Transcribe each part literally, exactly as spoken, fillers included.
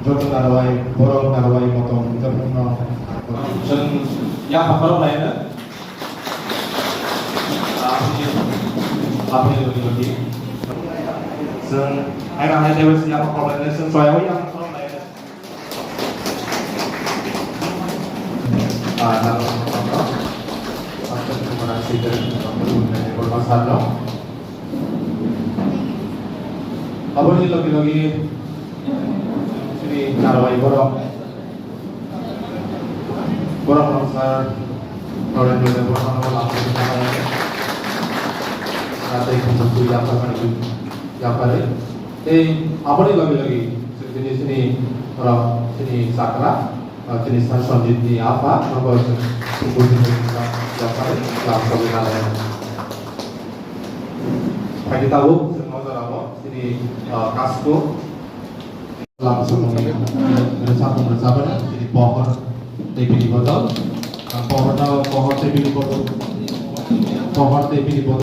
Joto narwai, borok narwai, motom, jotono. Chwng yapha khorok laino. Aboni, aboni logi logi. Chwng aina hai teibo chwng yapha khorok laino, chwng chwng yapha khorok laino. Ah, nang, nang, nang, nang. Aswk khumna sijak, nang, nang, nang, nang, nang, nang. Aboni logi logi chini narwai borok. Borok rok sa, norok rok borok rok lama rok. Natei khum twi yapharmani, yaphari. Tei aboni logi logi chini, chini, oro chini chakra, ah, chini Sir Sanjit ni apha, nobo chwng buji buji kha, yaphari, lam sogwi nalai. Phaidi tabuk chwng o jora o chini, ah, Kasko lam sogwi rwchapmung rwchapmani chini pohor tei bini bodol. Ah, pohor no, pohor tei bini bodol, pohor tei bini bodol.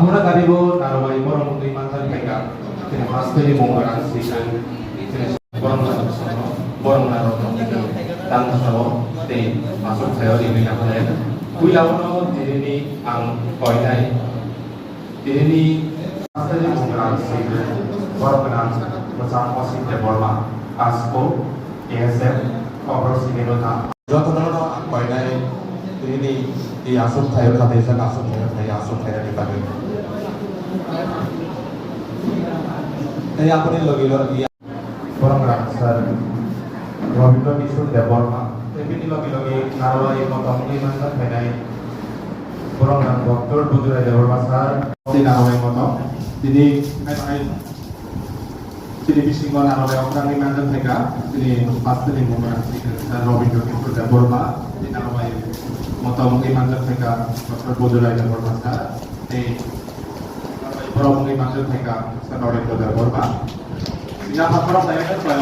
Amra garibo narwai borok wngwi manjak phaikha. Chini hasteni mung gwnang swijak. Chini borok narwai sono, borok narwai tang sao tei aswk sayo rimwi nahalai. Puila bono tinini ang koinai. Tinini hasteni mung gwnang swijak. Borok gwnang bwsang Osit Debbarma, Kasko, K S F, Kobrok Sinirota. Jotono ang koinai tini di aswk thaio kha, tei aswk thaio, tei aswk thaio ni bagwi. Tei aboni logi logi borok rang sir Rabindra Kishore Debbarma, tei bini logi logi narwai motom ni manjak phainai borok rang Doctor Budurai Debbarma sir, tei narwai motom tini hai hai Chini bisingo narwai okrangwi manjak phaikha, chini hasteni mung gwnang swijak Rabindra Kishore Debbarma, tei narwai motom wngwi manjak phaikha Doctor Budurai Debbarma sir, tei borok wngwi manjak phaikha Sir Narendra Debbarma. Yaphang borok nai wngkha.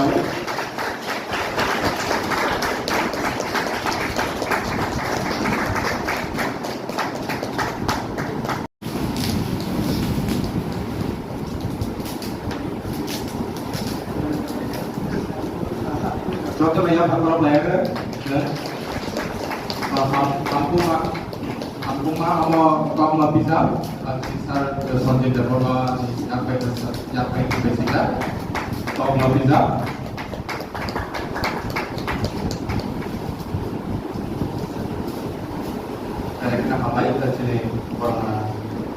Joto nai yaphang borok nai wngkha. Ham-, hampungma, hampungma omo kokma bijap, sir Sanjay Debbarma ni yak bai, yak bai bai sida kokma bijap. Direct na hambai, chini borokna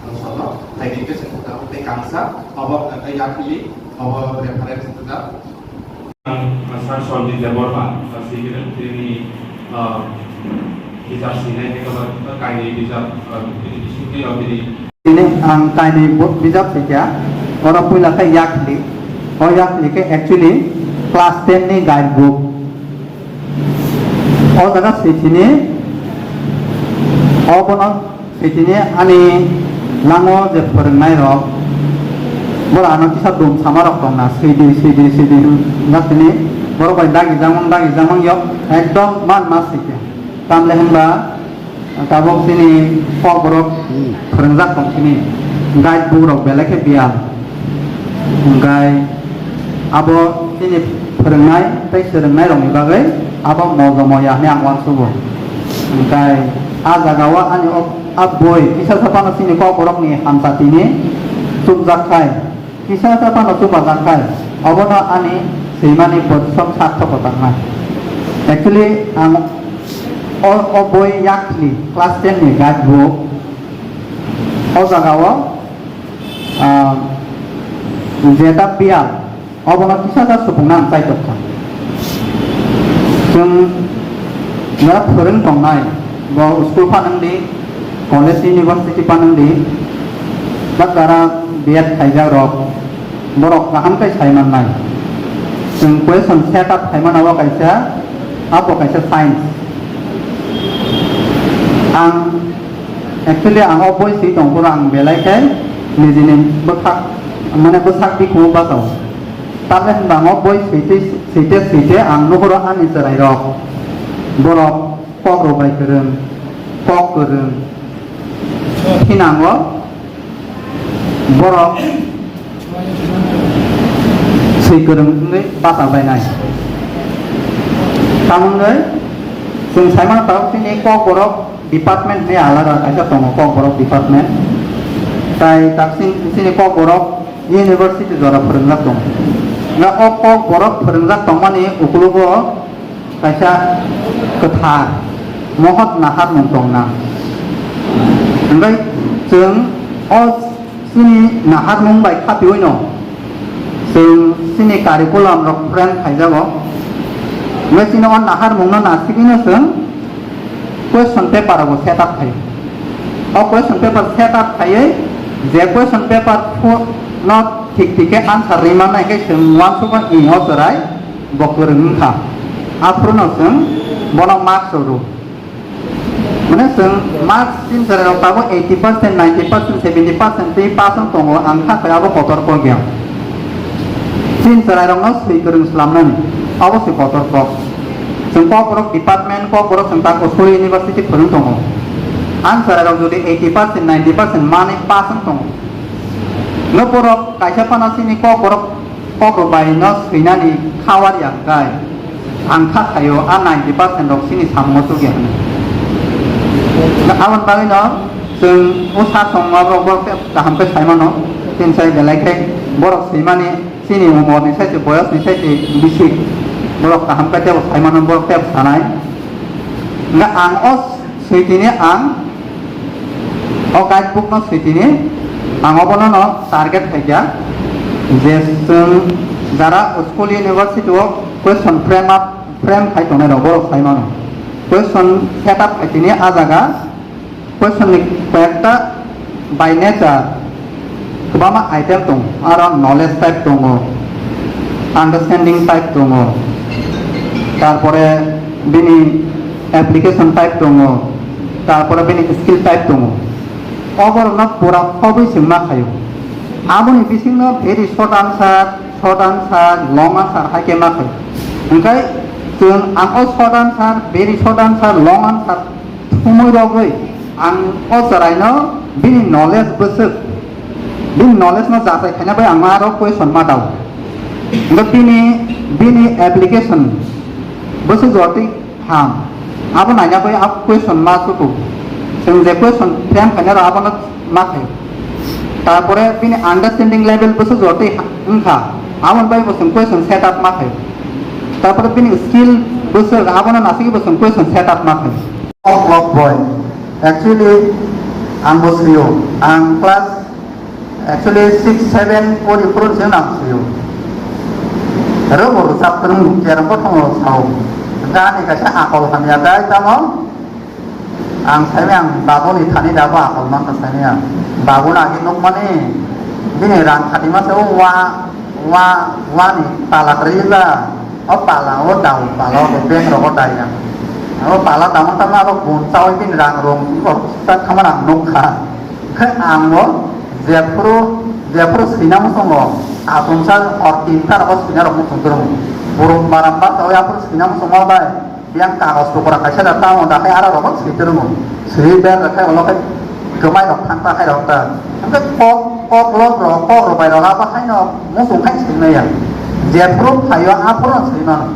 nung solo, hai di ke sini tei kangsa, obo khe yakli, obo reference tida. Ang Sir Sanjay Debbarma, Sir Sikirem, tini, ah, bijap sinai tei kabar, kaini bijap, ah, tini bising tei rok tini. Tini ang kaini bo-, bijap sikha, oro puila khe yakli, o yakli khe actually class ten ni guide book. O jaga sitini, obono sitini ani nango je phwrwngnai rok, bora ano kisa dum sama rok tongna, sidi, sidi, sidi hwnjak tini, borok bai dagi jamang, dagi jamang yok, ekdom man ma sikya. Tamle hwnba, tabok chini kokborok phwrwngjak tong sini, guide book rok belai khe biyal. Hwnkhe abo chini phwrwngnai tei swrwngnairokni bagwi abo mojomo ya hwnwi ang uansugo. Hwnkhe a jagao ani o, a boi kisa sa phano chini kokborokni hamsatini chukjak khai, kisa sa phano chubajak khai, obono ani swimani bosom sarthok tangnai. Actually, ang o, o boi yakni class ten ni guide book o jagao, ah, jeta biyal, obono kisa sa supungna ang chaitok kha. Chwng jara phwrwng tongnai, bo school phanang di, college, university phanang di, ba jara B Ed khaijak rok, borok kaham khe sai mannai. Chwng question set up khaimano o kaisa, abo kaisa science. Ang Actually, ang o boi swi tong phuru ang belai khe nijini bwkhak, mane bwsak bikhumu bachao. Tamni hwnba ang o boi swite, swite, swite ang nukhoro ani chwrairok, borok kok rwbai kwrwng, kok kwrwng, thinango borok swi kwrwng wngwi bacha bainai. Tamo wngwi chwng saimano tabuk chini Kokborok department hinwi alada kaisa tongo, Kokborok department. Tai taksin chini Kokborok university jora phwrwngjak tongo. Nga o Kokborok phwrwngjak tongmani ukulugo kaisa kwthar mohot naharmung tongna. Hwnkhe chwng o chini naharmung bai khapiui no chwng chini curriculum rok frame khaijago. Hwnkhe chini o naharmung no nasigwi no chwng question paper rogo set up khaio. O question paper set up khaiwi je question paper pho-, no thik thik khe answer rwi mannai khe chwng uansukma i o chwrai bo kwrwng wngkha. Aphuru no chwng bono marks rw. Mane chwng marks chini chwrairok tabuk eighty percent, ninety percent, seventy percent twi pass wng tongo, ang kha khe abo kotor kok ya. Chini chwrairokno swi kwrwng slamnani, abo se kotor kok. Chwng Kokborok department, Kokborok chwng tak school, university phwrwng tongo. Ang chwrairok jodi eighty percent, ninety percent manwi pass wng tongo, No borok kaisa phano chini kok borok kok rok bai no swinani kha wari ang kai. Ang kha khaio a ninety percent rok chini samungo chukya hwnwi. Aboni bagwi no chwng o sak tongma borok borok tei kaham khe sai mano. Tin sai belai khe borok swimani chini umor ni sai se boyos ni sai se bisi borok kaham khe tebo sai mano borok tebo sanai. Hwnkhe ang o switini ang o guidebook no switini ang obono no target khaikha je chwng jara school university o question frame up, frame khai tongnai rok borok sai mano. Question set up khai tini a jaga question ni koi ekta by nature kwbangma item tongo, aro knowledge type tongo, understanding type tongo, tarpore bini application type tongo, tarpore bini skill type tongo. O borokno pura khobwi chwng ma khaio. Aboni bisingno very short answer, short answer, long answer hai khe ma khaio. Hwnkhe chwng ang o short answer, very short answer, long answer thumwi rogwi ang o chwraino bini knowledge bwswk, bini knowledge no jachai khaina bai ang aro question ma dao. Hwnkhe bini, bini application bwswk jotwi ham. Abo naina bai a question ma sutu. Chwng je question frame khaina rok abono ma khai. Tarpore bini understanding level bwswk jotwi ha-, wngkha. Aboni bai bo chwng question set up ma khai. Tarpore bini skill bwswk abono nasigi bo chwng question set up ma khai. Kok lok boy. Actually, ang bo sio. Ang class, actually, six, seven pori phuru se nang sio. Aro bo rwchap kwrwng, kerong bo thongo sao. Gani kaisa akol hamya dai tamo. Ang saimai ang babuni thani dabo akol mankha saimai ang. Babuni agi nukmani bini rang khatima se o wa, wa, wani pala kwrwi ba. O pala o dao, pala o bank rogo dai ya. O pala tamo tamo abo gun chawi bini rang rong kok tak khamar ang nukha. Khe ang bo jephuru, jephuru swina muchungo, achomsa hor tinta rogo swina rok muchung kwrwng. Burung baram ba chawi aphuru swina muchungo bai. Yang kagos tukra kaisa da tamo da khai ara rok swi kwrwng. Swi ber da khai ulo khai kwmai rok thang ta khai rok ta. Hwnkhe kok, kok lok rok, kok rok bai rok abo haino muchung khai swi maya. Jephuru phaio aphuru swi mano.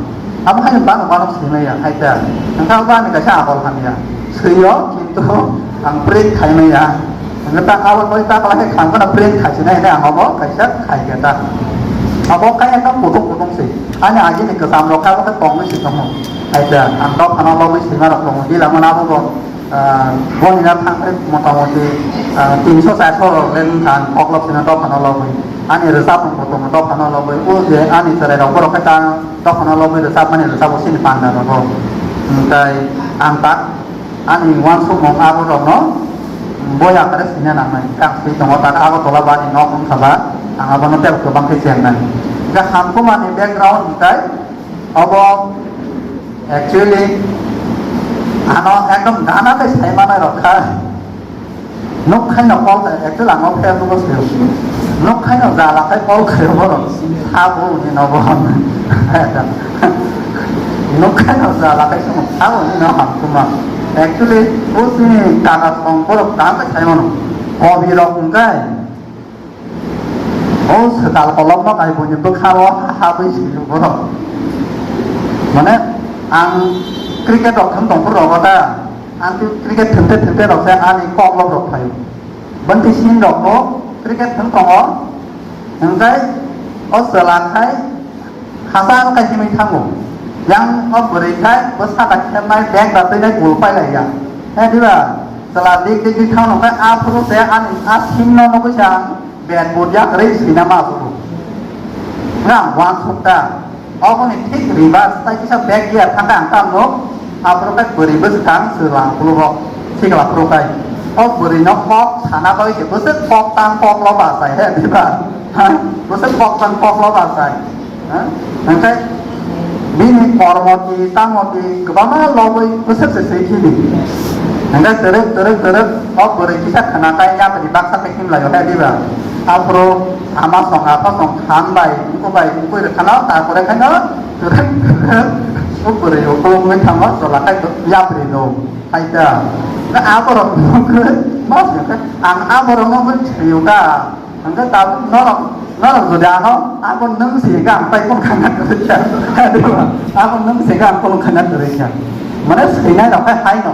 Abo haino bano bano swi maya hai ta. Hwnkhe abo ani kaisa akol hamya. Swio kintu ang print khai maya. Hwnkhe ta abo bai ta kala khe kham kheno print khai sinai hinwi ang abo kaisa khai khe ta. Abo khai ekdom kutung kutung se. Ani agini kwcham rok kha abo khe tongwi se tongo. Hai ta ang dophano lobwi swima rok tongo. Bila mano abo bo, ah, boni na thang khe motamoti, ah, tinso charso rok le wngkha ang koklop sina dophano lobwi. Ani rwchapmung bo tongo dophano lobwi. O je ani chwrai rok borok khe ta dophano lobwi rwchapmani rwchapo chini panda rogo. Hwnkhe ang ta Ani uansukmung abo rokno boya kare sina nangnai. Kang swi tongo tak abo tola bani nok wngkha ba ang abono tei kwbang khe chengnai. Hwnkhe hamkuma ni background hwnkhe obo actually ano ekdom gana tei sai manai rok kha. Nuk khaino kol khaio, actually ang o Facebook o sio. Nuk khaino jala khai kol khaio borok. Sabo ni no bo. Nuk khaino jala khai simo sabo ni no hamkuma. Actually o chini kaka song borok kaham khai sai mano. Kobi rok hwnkhe o swkal kolokno kai buini bwkhao habwi sio borok. Mane ang cricket rok thum tongphuru rogo ta. Ang khe cricket thwngte thwngte rok se ani koklop rok phaio. Bwntwi sin rok bo cricket thwng tongo. Hwnkhe o chwla khai hachal kai himwi thango. Yang o bwrwi khai bwsaka khemnai bag da twinai gul pailaiya. He diba? Chwla dik dik dik thangno khai aphuru se ani a simno nugwi se ang bat but yakrwi swina ma asukgo. Nang uansuk ta. Oboni thik reverse tai kisa back gear thangkhe ang tamo aphuru khe bwrwi bwskang chwla ang phuru rok sikla phuru khai. O bwrwi no kok sana bagwi se bwswk kok tang kok lo ba sai he diba? Ha? Bwswk kok tang kok lo ba sai. Ha? Hwnkhe bini kormo ti tamo ti kwbangma lobwi bwswk se swi khili. Hwnkhe twrwk twrwk twrwk o bwrwi kisa khna kai yapri baksa khe himlai o he diba? Aphuru ama song apha song khan bai wngkuk bai wngkuk rwkhano tarpore khaino kwrwng kwrwng o kwrwi ukuluk wngwi thango chwla khai yapri do hai ta. Na aborok wngkhe ma swngkhe ang aborok wngkhe swiyuka Hingke tabuk norok, norok jodi ano, abo nwng se hingke ang pai kung khana kwrwi kha. Abo nwng se hingke ang kung khana kwrwi kha. Mane swinai rok khe hai no.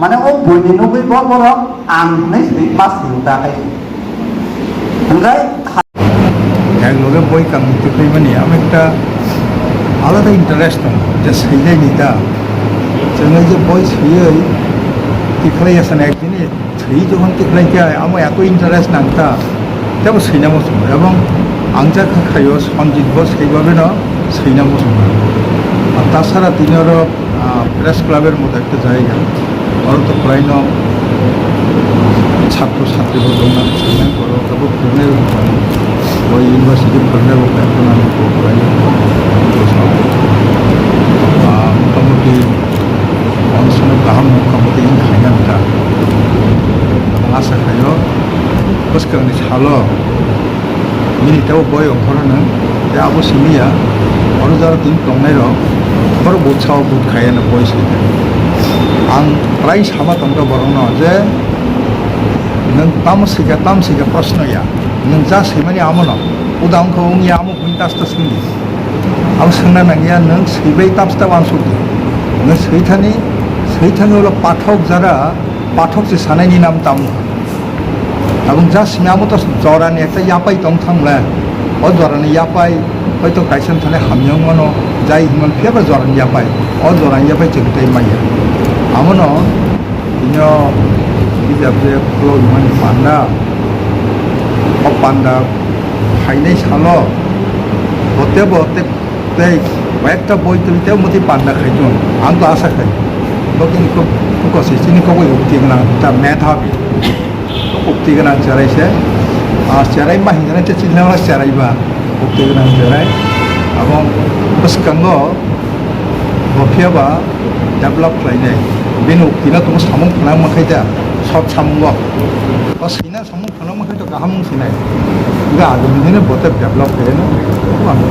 Mane o buini nugwi bo borok ang hinwi swi ma swi ta hai. Hingke Ek loge boi kang tikhwimani amo ekta alada interest tongo, je swinai ni ta. Chwnwi je boi swiwi tikhlai ya sana ek din. Thwi jokhon tikhlai khe amo eto interest nang ta, tebo swina muchungo. Ebong ang jak kha khaio Sanjit bo swibabeno swina muchungo. Ar tasara tini oro, ah, press club er moto ekta jaiga, oro to kwraino chhatro chhatri bo tongna swinai, oro kebo phwrwngnai bo tongo. Bo university phwrwngnai bo kaiphano ang bo kwraino, ah, motamoti Omosono kaham wngkha, hwnkhe wng khaina wngkha. Asa khaio, bwskangni salo bini teibo boi ongkhorno, tei abo simi ya, oro jora tini tongnairok, borok butsa o but khaiya no boi swi. Ang prai sama tongkha borokno je, nwng tamo swikha, tamo swikha proshno ya, nwng ja swimani amono, uda wngkha wngya amo buini tas tas wngdi. Abo swngna nangya, nwng swibai tabs ta uansukdi. Nwng swithani, swithani ulo pathok jara, pathok se sanaini nam tamo. Tabuk just simi amo to jorani ekta yapai tong thangle. O jorani yapai, hoito kaisa thani hamya wngmano, jai hinmano, phiya ba jorani yapai. O jorani yapai chwng tei maya. Amono, bini o bijap je khulok mani panda. O panda phainai salo, bote bote Tei koi ekta boi twi tei moti panda khai tong. Ang to asa khai. Bo kini kok, kok se chini kok ukti gwnang ta methabi. Kok ukti gwnang cherai se. A cherai ma hinjana te chini na cherai ba. Ukti gwnang cherai. Abo bwskango bo phiya ba develop khlainai. Bini ukti na tong samung khna ma khai ta. Sot samungo. O sina samung Ano mokhe to kaham wng sinai. Ga agini dine bote develop khe no. Ko ano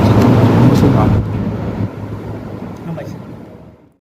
musu ma.